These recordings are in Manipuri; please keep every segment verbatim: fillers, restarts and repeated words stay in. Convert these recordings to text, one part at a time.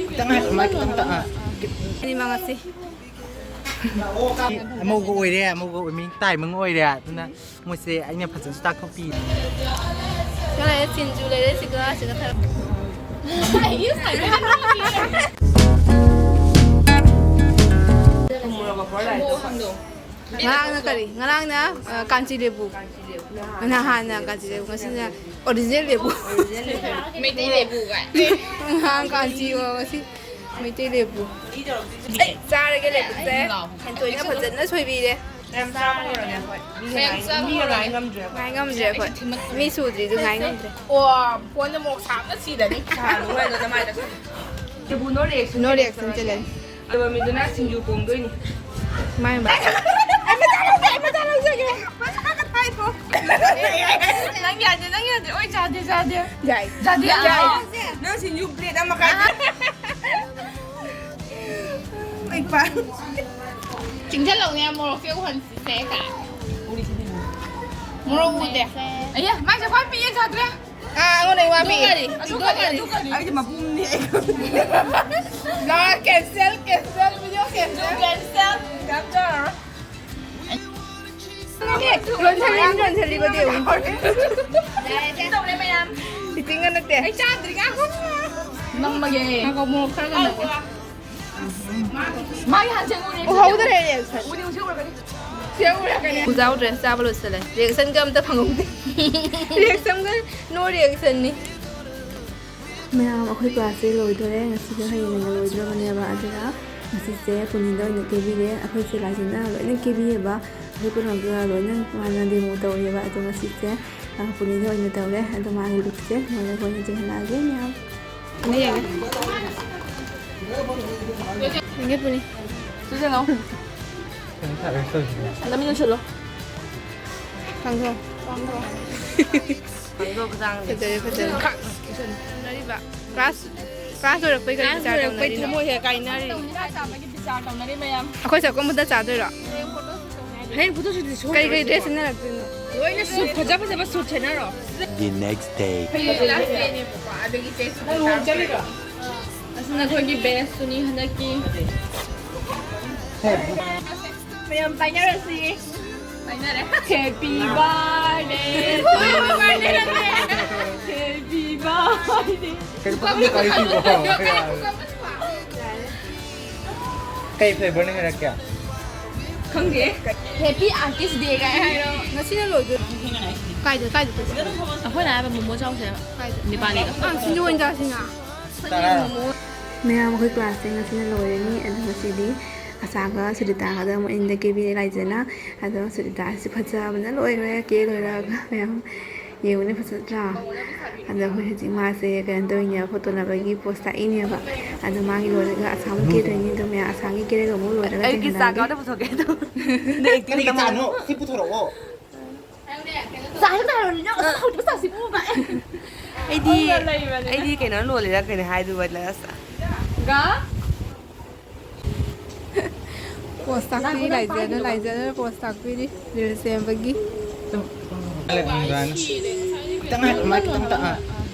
ꯈꯤꯇꯪ ꯉꯥꯏꯈꯣ, ꯃꯥꯏ ꯈꯤꯇꯪ ꯇꯛꯑ꯫ ꯑꯅꯤꯃꯛ ꯉꯁꯤ꯫ ꯑꯃꯧꯕ ꯑꯣꯏꯔꯦ, ꯑꯃꯧꯕ ꯑꯣꯏꯃꯤꯡ ꯇꯥꯏꯃꯤꯡ ꯑꯣꯏꯔꯦ꯫ ꯑꯗꯨꯅ ꯃꯣꯏꯁꯦ ꯑꯩꯅ ꯐꯖꯅꯁꯨ ꯇꯥꯛꯊꯣꯛꯄꯤ꯫ ꯁꯤꯒ ꯂꯩꯔꯦ, ꯁꯤꯡꯖꯨ ꯂꯩꯔꯦ, ꯁꯤꯒ, ꯁꯤꯒ ꯊꯔꯣꯏ꯫ ꯉꯔꯥꯡꯅ ꯀꯔꯤ? ꯉꯔꯥꯡꯅ, ꯑ, ꯀꯥꯟꯆꯤ ꯂꯦꯕꯨ꯫ ꯅꯍꯥꯟꯅ ꯀꯥꯟꯆꯤ ꯂꯦꯕꯨ, ꯉꯁꯤꯅ ꯑꯣꯔꯤꯖꯤꯅꯦꯜ ꯂꯦꯕꯨ꯫ ꯃꯩꯇꯩ ꯂꯦꯕꯨ ꯀꯥꯏ꯫ ꯉꯔꯥꯡ ꯀꯥꯟꯆꯤ ꯑꯣ, ꯉꯁꯤ ꯃꯩꯇꯩ ꯂꯦꯕꯨ꯫ ꯑꯩ ꯆꯥꯔꯒꯦ ꯂꯦꯕꯨꯁꯦ꯫ ꯍꯦꯟꯊꯣꯏꯅ ꯐꯖꯅ ꯁꯣꯏꯕꯤꯔꯦ꯫ ꯌꯥꯝ ꯆꯥꯔꯨꯔꯅꯦ ꯑꯩꯈꯣꯏ꯫ ꯃꯤꯒ ꯉꯥꯏ-, ꯃꯤꯒ ꯉꯥꯏ ꯉꯝꯗ꯭ꯔꯦ ꯑꯩꯈꯣꯏ꯫ ꯉꯥꯏ ꯉꯝꯗ꯭ꯔꯦ ꯑꯩꯈꯣꯏ꯫ ꯃꯤ ꯁꯨꯗ꯭ꯔꯤꯗꯨ ꯉꯥꯏ ꯉꯝꯗ꯭ꯔꯦ꯫ ꯑꯣ, ꯐꯣꯟꯗ ꯃꯣꯔꯣꯛ ꯁꯥꯕꯅ ꯁꯤꯔꯅꯤ꯫ ꯁꯥꯔꯨ ꯍꯥꯏꯗꯣ ꯅꯃꯥꯏꯗ ꯁꯨꯝ꯫ ꯂꯦꯕꯨ no reaction꯫ No reaction challenge꯫ ꯑꯗꯨꯒ ꯃꯤꯗꯨꯅ ꯁꯤꯡꯖꯨ ꯄꯣꯡꯗꯣꯏꯅꯤ꯫ ꯃꯥꯏ ꯃꯥꯏ꯫ ꯑꯩ ꯃꯆꯥ ꯂꯧꯖꯒꯦ, ꯑꯩ ꯃꯆꯥ ꯂꯧꯖꯒꯦ꯫ ꯅꯪ ꯌꯥꯗꯦ, ꯅꯪ ꯌꯥꯗꯦ꯫ ꯑꯣꯏ, ꯆꯥꯗꯦ, ꯆꯥꯗꯦ꯫ ꯌꯥꯏ꯫ ꯆꯥꯗꯦ꯫ ꯌꯥꯏ꯫ ꯅꯪ ꯁꯤꯡꯖꯨ plate ꯑꯃ ꯀꯥꯏ-, ꯑꯩ ꯄꯥ-, ꯆꯤꯡꯁꯤꯜꯂꯧꯅꯦ, ꯃꯣꯔꯣꯛꯁꯦ ꯎꯍꯟꯁꯤꯁꯦ ꯀꯥꯏ꯫ ꯃꯣꯔꯣꯛ ꯎꯗꯦ꯫ ꯑꯌꯥ, ꯃꯥꯏꯁꯦ ꯈ꯭ꯋꯥꯏ ꯄꯤꯛꯑꯦ, ꯆꯥꯗ꯭ꯔꯦ꯫ ꯑꯥ, ꯑꯩꯉꯣꯟꯗ ꯏꯃꯥ ꯄꯤꯛꯑꯦ꯫ ꯑꯗꯨ ꯀꯔꯤ? ꯑꯗꯨ ꯀꯔꯤ? ꯑꯩꯗꯤ ꯃꯄꯨꯝꯅꯤ꯫ ꯂꯥ, cancel, cancel, video cancel꯫ Cancel꯫ ꯌꯥꯝ ꯆꯥꯔꯔꯣꯏ꯫ ꯂꯣꯟꯁꯤꯜꯂꯤ, ꯂꯣꯟꯁꯤꯜꯂꯤꯕꯗꯤ ꯌꯦꯡꯉꯨ꯫ ꯇꯧꯔꯦ ꯃꯌꯥꯝ꯫ Eating ꯒ ꯅꯠꯇꯦ꯫ ꯑꯩ ꯆꯥꯗ꯭ꯔꯤ, ꯉꯥꯏꯈꯣ꯫ ꯅꯝꯃꯒꯦ꯫ ꯉꯥꯏꯈꯣ, ꯃꯣꯔꯣꯛ ꯈꯔ ꯅꯝꯃꯒꯦ꯫ ꯃꯥꯒꯤ ꯍꯥꯟꯅ ꯁꯦꯝꯃꯨꯅꯦ꯫ ꯎꯍꯧꯗ꯭ꯔꯦ reaction꯫ ꯎꯅꯤꯡ ꯁꯦꯝꯃꯨꯔꯒꯅꯤ꯫ ꯁꯦꯝꯃꯨꯔꯒꯅꯤ꯫ ꯎꯖꯥꯎꯗ꯭ꯔꯦ, ꯆꯥꯕ ꯂꯣꯏꯁꯤꯜꯂꯦ꯫ Reaction ꯒ ꯑꯝꯇ ꯐꯪꯍꯧꯗꯦ꯫ Reaction ꯒ no reaction ꯅꯤ꯫ ꯃꯌꯥꯝ, ꯑꯩꯈꯣꯏ class ꯁꯦ ꯂꯣꯏꯗꯣꯔꯦ꯫ ꯉꯁꯤꯒ ꯍꯌꯦꯡꯒ ꯂꯣꯏꯗꯣꯔꯕꯅꯦꯕ꯫ ꯑꯗꯨꯅ ꯉꯁꯤꯁꯦ ꯄꯨꯅꯤꯗ ꯑꯣꯏꯅ ꯀꯦꯕꯤꯔꯦ꯫ ꯑꯩꯈꯣꯏꯁꯦ ꯂꯥꯏꯖꯤꯅ ꯂꯣꯏꯅ ꯀꯦꯕꯤꯌꯦꯕ꯫ ꯑꯩꯈꯣꯏ ꯄꯨꯝꯅꯃꯛꯇ ꯂꯣꯏꯅ ꯃꯥꯅ demo ꯇꯧꯔꯦꯕ꯫ ꯑꯗꯣ ꯉꯁꯤꯁꯦ, ꯑ, ꯄꯨꯅꯤꯗ ꯑꯣꯏꯅ ꯇꯧꯔꯦ꯫ ꯑꯗꯣ ꯃꯥꯒꯤ look ꯁꯦ ꯅꯣꯏꯗ ꯑꯩꯈꯣꯏꯅ ꯌꯦꯡꯍꯜꯂꯛꯑꯒꯦ ꯃꯌꯥꯝ꯫ ꯌꯦꯡꯉꯦ, ꯌꯦꯡꯉꯦ꯫ ꯌꯦꯡꯉꯦ, ꯄꯨꯅꯤ꯫ ꯁꯤꯁꯦ ꯂꯥꯎ꯫ ꯅꯃꯤꯠ ꯎꯏꯁꯤꯜꯂꯣ꯫ ꯀꯥꯡꯊꯣꯛ꯫ ꯐꯖꯔꯦ, ꯐꯖꯔꯦ꯫ ꯇꯧꯅꯔꯤꯕ꯫ Class, class ꯂꯣꯏꯔꯛꯄꯩ ꯀꯔꯤ class ꯕꯤꯆꯥꯔ ꯂꯣꯏꯔꯛꯄꯩ ꯇꯧꯅꯔꯤꯅꯣ? ꯊꯃꯣꯏꯁꯦ ꯀꯥꯏꯅꯔꯤ꯫ ꯑꯩꯈꯣꯏ ꯆꯥꯛꯈꯨꯝ ꯄꯨꯟꯅ ꯆꯥꯗꯣꯏꯔꯣ? ꯍꯌꯦꯡ photoshoot ꯇꯧꯅꯤ ꯍꯥꯏꯗꯨꯗꯤ꯫ ꯀꯩ ꯀꯩ dress ꯁꯤꯖꯤꯟꯅꯔꯛꯇꯣꯏꯅꯣ? ꯂꯣꯏꯅ ꯁꯨꯠ ꯐꯖ ꯐꯖꯕ ꯁꯨꯠ ꯁꯦꯠꯅꯔꯣ꯫ The next day. ꯑꯁꯤꯅ ꯑꯩꯈꯣꯏꯒꯤ ꯕꯦꯁꯇꯨꯅꯤ ꯍꯟꯗꯛꯀꯤ꯫ ꯃꯌꯥꯝ ꯄꯥꯏꯅꯔꯁꯤ꯫ ꯄꯥꯏꯅꯔꯦ꯫ Happy birthday to you. Happy birthday. ꯀꯩꯅꯣ ꯄꯪꯀꯥꯏ ꯀꯥꯏꯁꯤꯕꯣ? ꯀꯩ flavorꯅ ꯍꯦꯜꯂꯛꯀꯦ? ꯈꯪꯗꯦ꯫ Happy Artist Day ꯀꯥꯏ ꯍꯥꯏꯔꯣ꯫ ꯉꯁꯤꯅ ꯂꯣꯏꯗꯣꯏꯔꯣ? ꯀꯥꯏꯗ, ꯀꯥꯏꯗ ꯆꯠꯁꯤ? ꯑꯩꯈꯣꯏꯅ ꯍꯥꯏꯕ ꯃꯣꯃꯣ ꯆꯥꯎꯁꯦ ꯍꯥꯏꯕ꯫ ꯀꯥꯏꯗ? ꯅꯤꯄꯥꯂꯤꯗ꯫ ꯑꯥ, ꯁꯤꯡꯖꯨ ꯑꯣꯏꯅ ꯆꯥꯁꯤꯅ꯫ ꯃꯌꯥꯝ, ꯑꯩꯈꯣꯏ ꯀ꯭ꯂꯥꯁꯁꯦ ꯉꯁꯤꯅ ꯂꯣꯏꯔꯅꯤ꯫ ꯑꯗꯣ ꯉꯁꯤꯗꯤ ꯑꯁꯥꯒ ꯁꯨꯔꯤꯇꯥꯒꯗ ꯑꯃꯨꯛ ꯏꯟꯗ ꯀꯦꯕꯤꯔꯦ ꯂꯥꯏꯖꯅ꯫ ꯑꯗꯣ ꯁꯨꯔꯤꯇꯥꯁꯤ ꯐꯖꯕꯅ ꯂꯣꯏꯈ꯭ꯔꯦ꯫ ꯀꯦ ꯂꯣꯏꯔꯒ ꯃꯌꯥꯝ ꯌꯦꯡꯉꯨꯅꯦ, ꯐꯖꯗ꯭ꯔꯥ? ꯑꯗꯣ ꯑꯩꯈꯣꯏ ꯍꯧꯖꯤꯛ ꯃꯥꯁꯦ ꯀꯩꯅꯣ ꯇꯧꯔꯤꯅꯦꯕ, ꯐꯣꯇꯣ ꯅꯝꯕꯒꯤ ꯄꯣꯁ ꯇꯥꯛꯏꯅꯦꯕ꯫ ꯑꯗꯣ ꯃꯥꯒꯤ ꯂꯣꯏꯔꯒ ꯑꯁꯥꯝ ꯀꯦꯗꯣꯏꯅꯤ꯫ ꯑꯗꯣ ꯃꯌꯥꯝ ꯑꯁꯥꯝꯒꯤ ꯀꯦꯔꯒ ꯑꯃꯨꯛ ꯂꯣꯏꯔꯒ ꯑꯩꯒꯤ ꯆꯥꯛ ꯊꯦꯡꯅꯔꯒꯦ꯫ ꯌꯥꯎꯗ ꯄꯨꯊꯣꯛꯀꯦ꯫ ꯅꯪ acting ꯀꯔꯤ ꯇꯝꯃꯣ꯫ ꯆꯥꯅꯣ? ꯁꯤ ꯄꯨꯊꯣꯔꯛꯑꯣ꯫ ꯆꯥ ꯍꯦꯛꯇ ꯍꯥꯏꯔꯣꯅꯦ, ꯅꯪ ꯑꯁꯨꯛ ꯍꯧꯗꯕ ꯆꯥꯁꯤꯕꯨ ꯀꯥꯏ꯫ ꯑꯩꯗꯤ, ꯑꯩꯗꯤ ꯀꯩꯅꯣ ꯂꯣꯜꯂꯤꯔ ꯀꯩꯅꯣ ꯍꯥꯏꯗꯨꯕ ꯂꯥꯁꯇ꯫ ꯒꯥ? ꯄꯣꯁ ꯇꯥꯛꯄꯤ ꯂꯥꯏꯖꯅ, ꯂꯥꯏꯖꯅ ꯄꯣꯁ ꯇꯥꯛꯄꯤꯔꯤ ꯔꯤꯜꯁ ꯁꯦꯝꯕꯒꯤ꯫ ꯈꯤꯇꯪ ꯍꯥꯏ, ꯃꯥꯏ ꯈꯤꯇꯪ ꯇꯛ-, ꯑ,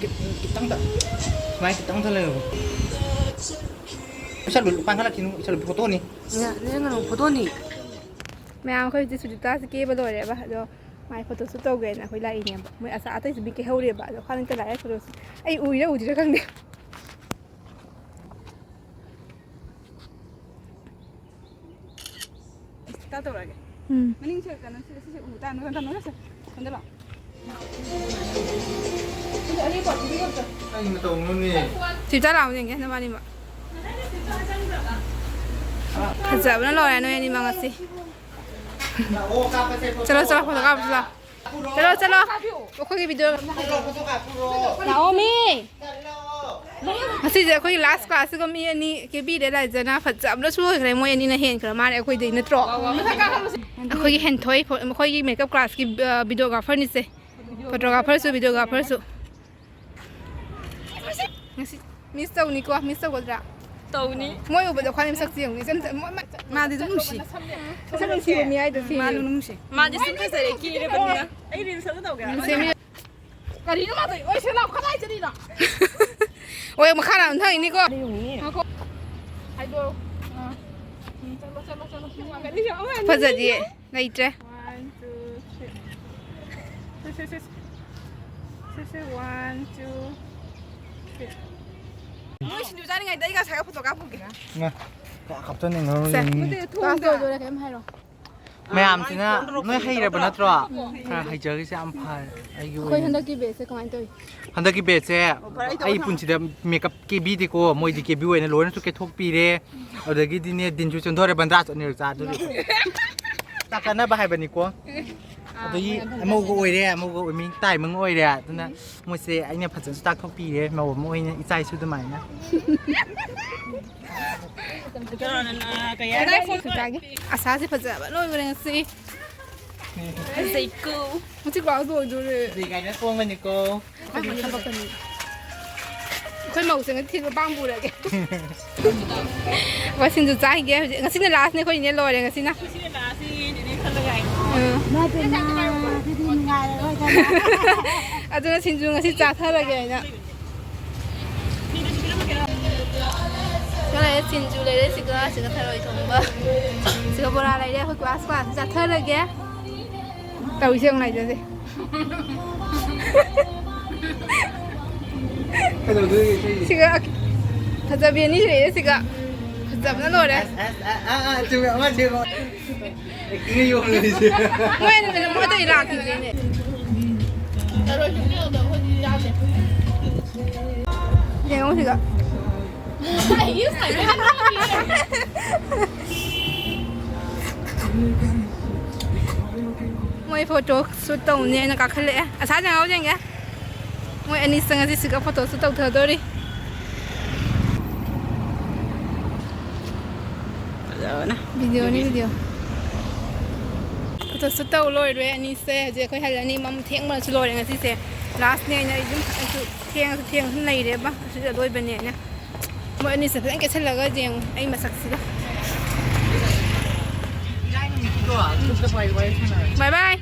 ꯈꯤꯇꯪ ꯇꯛ-, ꯃꯥꯏ ꯈꯤꯇꯪ ꯇꯛ ꯂꯩꯌꯣ꯫ ꯏꯁꯜꯂꯨ, ꯄꯥꯡꯈꯠꯂꯛꯈꯤꯅꯨ, ꯏꯁꯜꯂꯨ, ꯐꯣꯇꯣꯅꯤ꯫ ꯅꯦ-, ꯅꯦ ꯉꯥꯅꯨ ꯐꯣꯇꯣꯅꯤ꯫ ꯃꯌꯥꯝ ꯑꯩꯈꯣꯏ ꯍꯧꯖꯤꯛ ꯁꯨꯖꯤꯇꯥꯁꯦ ꯀꯦꯕ ꯂꯣꯏꯔꯦꯕ, ꯑꯗꯣ ꯃꯥꯏ ꯐꯣꯇꯣ ꯁꯨꯠ ꯇꯧꯒꯦꯅ ꯑꯩꯈꯣꯏ ꯂꯥꯛꯏꯅꯦꯕ꯫ ꯃꯣꯏ ꯑꯁꯥ ꯑꯇꯩꯁꯨ ꯃꯤ ꯀꯩꯍꯧꯔꯦꯕ, ꯑꯗꯣ ꯈ꯭ꯋꯥꯏ ꯅꯠꯇ ꯂꯥꯛꯑꯦ ꯐꯣꯇꯣ ꯁꯨꯠ꯫ ꯑꯩ ꯎꯏꯔ ꯎꯗ꯭ꯔꯤꯔ ꯈꯪꯗꯦ꯫ ꯁꯨꯖꯤꯇꯥ ꯇꯧꯔꯛꯑꯒꯦ꯫ ꯎꯝ꯫ ꯃꯅꯤꯡ ꯁꯦ ꯀꯩꯅꯣ ꯁꯤꯗ ꯁꯤꯁꯦ ꯎ ꯇꯥꯅ ꯀꯩꯅꯣ ꯇꯧꯅꯔꯁꯦ꯫ ꯁꯣꯝꯗ ꯂꯥꯛꯑꯣ꯫ ꯁꯤꯗ ꯑꯅꯤ ꯄꯥꯎ ꯄꯤꯕꯤꯌꯣ ꯑꯝꯇ꯫ ꯀꯩ ꯃꯇꯧꯅꯣꯅꯦ? ꯁꯨꯖꯤꯇꯥ ꯂꯥꯛꯑꯣ ꯌꯦꯡꯒꯦ ꯅꯕꯥꯅꯤꯃꯛ꯫ ꯐꯖꯕꯅ ꯂꯣꯏꯔꯦ ꯅꯣꯏ ꯑꯅꯤꯃꯛ ꯉꯁꯤ꯫ ꯆꯠꯂꯣ, ꯆꯠꯂꯣ, ꯐꯣꯇꯣ ꯀꯥꯞꯄ ꯆꯠꯂꯣ꯫ ꯆꯠꯂꯣ, ꯆꯠꯂꯣ꯫ ꯑꯩꯈꯣꯏꯒꯤ ꯚꯤꯗꯤꯑꯣ ꯂꯥꯛꯑꯣ ꯃꯤ꯫ ꯉꯁꯤꯁꯦ ꯑꯩꯈꯣꯏꯒꯤ ꯂꯥꯁ ꯀ꯭ꯂꯥꯁꯁꯤꯒ ꯃꯤ ꯑꯅꯤ ꯀꯦꯕꯤꯔꯦ ꯂꯥꯏꯖꯅ꯫ ꯐꯖꯕꯅꯁꯨ ꯂꯣꯏꯈ꯭ꯔꯦ꯫ ꯃꯣꯏ ꯑꯅꯤꯅ ꯍꯦꯟꯈ꯭ꯔ ꯃꯥꯜꯂꯦ ꯑꯩꯈꯣꯏꯗꯩ, ꯅꯠꯇ꯭ꯔꯣ? ꯑꯩꯈꯣꯏꯒꯤ ꯍꯦꯟꯊꯣꯏ, ꯑꯩꯈꯣꯏꯒꯤ ꯃꯦꯀꯞ ꯀ꯭ꯂꯥꯁꯀꯤ, ꯑ, ꯚꯤꯗꯤꯑꯣꯒ꯭ꯔꯥꯐꯔꯅꯤꯁꯦ꯫ ꯐꯣꯇꯣꯒ꯭ꯔꯥꯐꯔꯁꯨ, ꯚꯤꯗꯤꯑꯣꯒ꯭ꯔꯥꯐꯔꯁꯨ꯫ ꯉꯁꯤ ꯃꯤꯁ ꯇꯧꯅꯤꯀꯣ, ꯃꯤꯁ ꯇꯧꯒꯗ꯭ꯔꯥ? ꯇꯧꯅꯤ꯫ ꯃꯣꯏ ꯎꯕꯗ ꯈ꯭ꯋꯥꯏ ꯃꯁꯛ ꯌꯦꯡꯉꯨ꯫ ꯏꯆꯝ ꯆꯝ-, ꯃꯣꯏ-, ꯃꯥ-, ꯃꯥꯗꯤ ꯑꯗꯨꯝ ꯅꯨꯡꯁꯤ꯫ ꯃꯁꯛ ꯅꯨꯡꯁꯤꯕ ꯃꯤ ꯍꯥꯏꯗꯣ ꯁꯤ꯫ ꯃꯥ ꯑꯗꯨꯝ ꯅꯨꯡꯁꯤ꯫ ꯃꯥꯗꯤ ꯁꯨꯝ ꯐꯖꯔꯦ, ꯀꯤꯔꯕꯅꯤꯅ꯫ ꯑꯩ ꯔꯤꯜꯁ ꯑꯃ ꯇꯧꯒꯦ꯫ ꯅꯨꯡꯁꯤ ꯃꯤ-, ꯀꯔꯤꯅꯣ ꯃꯥ ꯇꯧꯔꯤ? ꯑꯣꯏ, ꯁꯦ ꯂꯥꯎ, ꯀꯗꯥꯏ ꯆꯠꯂꯤꯅꯣ? ꯑꯣꯏ, ꯃꯈꯥ ꯂꯥꯝ ꯊꯛꯏꯅꯤꯀꯣ꯫ ꯉꯥꯏꯈꯣ꯫ ꯍꯥꯏꯗꯣ꯫ ꯑꯥ꯫ ꯎꯝ, ꯆꯠꯂꯣ, ꯆꯠꯂꯣ, ꯆꯠꯂꯣ꯫ ꯁꯤ ꯉꯥꯛꯇꯅꯤ, ꯁꯤ ꯑꯃ ꯑꯅꯤ꯫ ꯐꯖꯗꯤꯌꯦ꯫ ꯂꯩꯇ꯭ꯔꯦ꯫ One, two, three. ꯁꯦ, ꯁꯦ, ꯁꯦ, ꯁꯦ꯫ ꯁꯦ, ꯁꯦ, one, two, three. ꯃꯣꯏ ꯁꯤꯡꯖꯨ ꯆꯥꯔꯤꯉꯩꯗ ꯑꯩ ꯉꯁꯥꯏꯒ ꯐꯣꯇꯣ ꯀꯥꯞꯄꯨꯒꯦ꯫ ꯉꯥ, ꯀꯌꯥ ꯀꯥꯞꯆꯅꯤꯡꯉꯕ ꯁꯦ꯫ ꯌꯦꯡꯅꯤꯡꯉꯤ꯫ ꯅꯠꯇꯦ, ꯊꯣꯡꯗ꯫ ꯀꯩꯝ ꯍꯥꯏꯔꯣ꯫ ꯃꯌꯥꯝꯁꯤꯅ ꯂꯣꯏ ꯍꯩꯔꯕ ꯅꯠꯇ꯭ꯔꯣ? ꯈꯔ ꯍꯩꯖꯔꯤꯁꯦ ꯌꯥꯝ ꯐꯔꯦ ꯑꯩꯒꯤ ꯑꯩꯈꯣꯏ ꯑꯣꯏꯅ꯫ ꯍꯟꯗꯛꯀꯤ batchꯁꯦ ꯀꯃꯥꯏꯅ ꯇꯧꯏ? ꯍꯟꯗꯛꯀꯤ batchꯁꯦ ꯑꯩ ꯄꯨꯟꯁꯤꯗ makeup ꯀꯦꯕꯤꯗꯦꯀꯣ, ꯃꯣꯏꯗꯤ ꯀꯦꯕꯤ ꯑꯣꯏꯅ ꯂꯣꯏꯅꯁꯨ ꯀꯦꯊꯣꯛꯄꯤꯔꯦ꯫ ꯑꯗꯒꯤꯗꯤꯅꯦ, ꯗꯤꯟꯁꯨ ꯆꯦꯟꯊꯣꯔꯦ, ꯕꯟꯗ꯭ꯔꯥꯁꯨ ꯑꯅꯤꯔꯛ ꯆꯥꯗꯣꯔꯤ꯫ ꯆꯥꯛ ꯆꯥꯅꯕ ꯍꯥꯏꯕꯅꯤꯀꯣ꯫ ꯑꯗꯒꯤ ꯑꯃꯧꯒ ꯑꯣꯏꯔꯦ, ꯑꯃꯧꯒ ꯑꯣꯏꯃꯤ ꯇꯥꯏꯃꯪ ꯑꯣꯏꯔꯦ꯫ ꯑꯗꯨꯅ ꯃꯣꯏꯁꯦ ꯑꯩꯅ ꯐꯖꯅꯁꯨ ꯇꯥꯛꯊꯣꯛꯄꯤꯔꯦ, ꯃꯧ ꯑꯃ ꯑꯣꯏꯅ ꯏꯆꯥ ꯏꯁꯨ ꯑꯗꯨꯃꯥꯏꯅ꯫ ꯀꯩꯅꯣꯅ, ꯀꯩ ꯍꯥꯏ-, ꯑꯁꯥꯁꯦ ꯐꯖꯕ ꯂꯣꯏꯈ꯭ꯔꯦ ꯉꯁꯤ꯫ ꯐꯖꯩꯀꯣ꯫ ꯉꯁꯤ class ꯂꯣꯏꯗꯣꯔꯦ꯫ ꯐꯖꯩ ꯀꯥꯏꯅ ꯄꯣꯡꯒꯅꯤꯀꯣ꯫ ꯑꯩꯈꯣꯏ ꯃꯧꯁꯦ ꯉꯁꯤ ꯊꯤꯟꯕ ꯄꯥꯝ ꯄꯨꯔꯒꯦ꯫ ꯑꯩꯈꯣꯏ ꯁꯤꯡꯖꯨ ꯆꯥꯈꯤꯒꯦ ꯍꯧꯖꯤꯛ꯫ ꯉꯁꯤꯅ lastꯅꯦ ꯑꯩꯈꯣꯏ ꯏꯅꯦ ꯂꯣꯏꯔꯦ ꯉꯁꯤꯅ꯫ ꯎꯝ꯫ ꯅꯠꯇꯦ, ꯅꯥ, ꯑꯗꯨꯗꯤ ꯅꯨꯡꯉꯥꯏꯔꯔꯣꯏꯗꯅ꯫ ꯑꯗꯨꯅ ꯁꯤꯡꯖꯨ ꯉꯁꯤ ꯆꯥꯊꯔꯒꯦ ꯍꯥꯏꯅ꯫ ꯁꯤꯒ ꯂꯩꯔꯦ, ꯁꯤꯡꯖꯨ ꯂꯩꯔꯦ, ꯁꯤꯒ, ꯁꯤꯒ ꯊꯔꯣꯏ ꯊꯣꯡꯕ, ꯁꯤꯒ ꯕꯣꯔꯥ ꯂꯩꯔꯦ꯫ ꯑꯩꯈꯣꯏ class class ꯆꯥꯊꯔꯒꯦ꯫ ꯇꯧꯔꯤꯁꯦ ꯌꯦꯡꯉꯨ ꯂꯥꯏꯖꯁꯦ꯫ ꯀꯩꯗꯧꯗꯣꯏꯅꯣ ꯏꯁꯩꯁꯦ? ꯁꯤꯒ ꯐꯖꯕꯤ ꯑꯅꯤ ꯂꯩꯔꯦ ꯁꯤꯒ꯫ ꯐꯖꯕꯅ ꯂꯣꯏꯔꯦ꯫ ꯑꯁ, ꯑꯁ, ꯑ, ꯑ, ꯑ, ꯆꯨꯝꯃꯦ, ꯑꯃ ꯆꯨꯝꯃꯦ꯫ Actingꯒ ꯌꯣꯝꯂꯤꯁꯦ꯫ ꯃꯣꯏ ꯑꯅꯤꯗꯨꯅ ꯃꯣꯏ ꯑꯇꯩ ꯂꯥꯛꯈꯤꯗ꯭ꯔꯦꯅꯦ꯫ ꯌꯦꯡꯉꯣ ꯁꯤꯒ꯫ ꯃꯣꯏ photo shoot ꯇꯧꯅꯦꯅ ꯀꯥꯈꯠꯂꯛꯑꯦ꯫ ꯑꯁꯥ ꯆꯪꯉꯛꯑꯣ ꯌꯦꯡꯒꯦ꯫ ꯃꯣꯏ ꯑꯅꯤ ꯆꯪꯉꯁꯤ ꯁꯤꯒ photo shoot ꯇꯧꯊꯗꯣꯔꯤ꯫ ꯐꯖꯕꯅ꯫ Videoꯅꯤ, video꯫ Photo shoot ꯇꯧ ꯂꯣꯏꯔꯦ ꯑꯅꯤꯁꯦ꯫ ꯍꯧꯖꯤꯛ ꯑꯩꯈꯣꯏ ꯍꯜꯂꯅꯤ꯫ ꯃꯝ ꯊꯦꯡꯕꯅꯁꯨ ꯂꯣꯏꯔꯦ ꯉꯁꯤꯁꯦ꯫ Lastꯅꯦ ꯑꯩꯅ ꯑꯩ ꯑꯗꯨꯝ, ꯑꯩꯁꯨ ꯊꯦꯡꯉꯁꯨ ꯊꯦꯡꯉꯁꯨ ꯂꯩꯔꯦꯕ꯫ ꯑꯁꯤꯗ ꯑꯂꯣꯏꯕꯅꯦꯅ꯫ ꯃꯣꯏ ꯑꯅꯤꯁꯦ ꯐꯖꯅ ꯀꯦꯁꯜꯂꯒ ꯌꯦꯡꯉꯨ ꯑꯩ ꯃꯁꯛꯁꯤꯒ꯫ ꯕꯥꯏ ꯕꯥꯏ꯫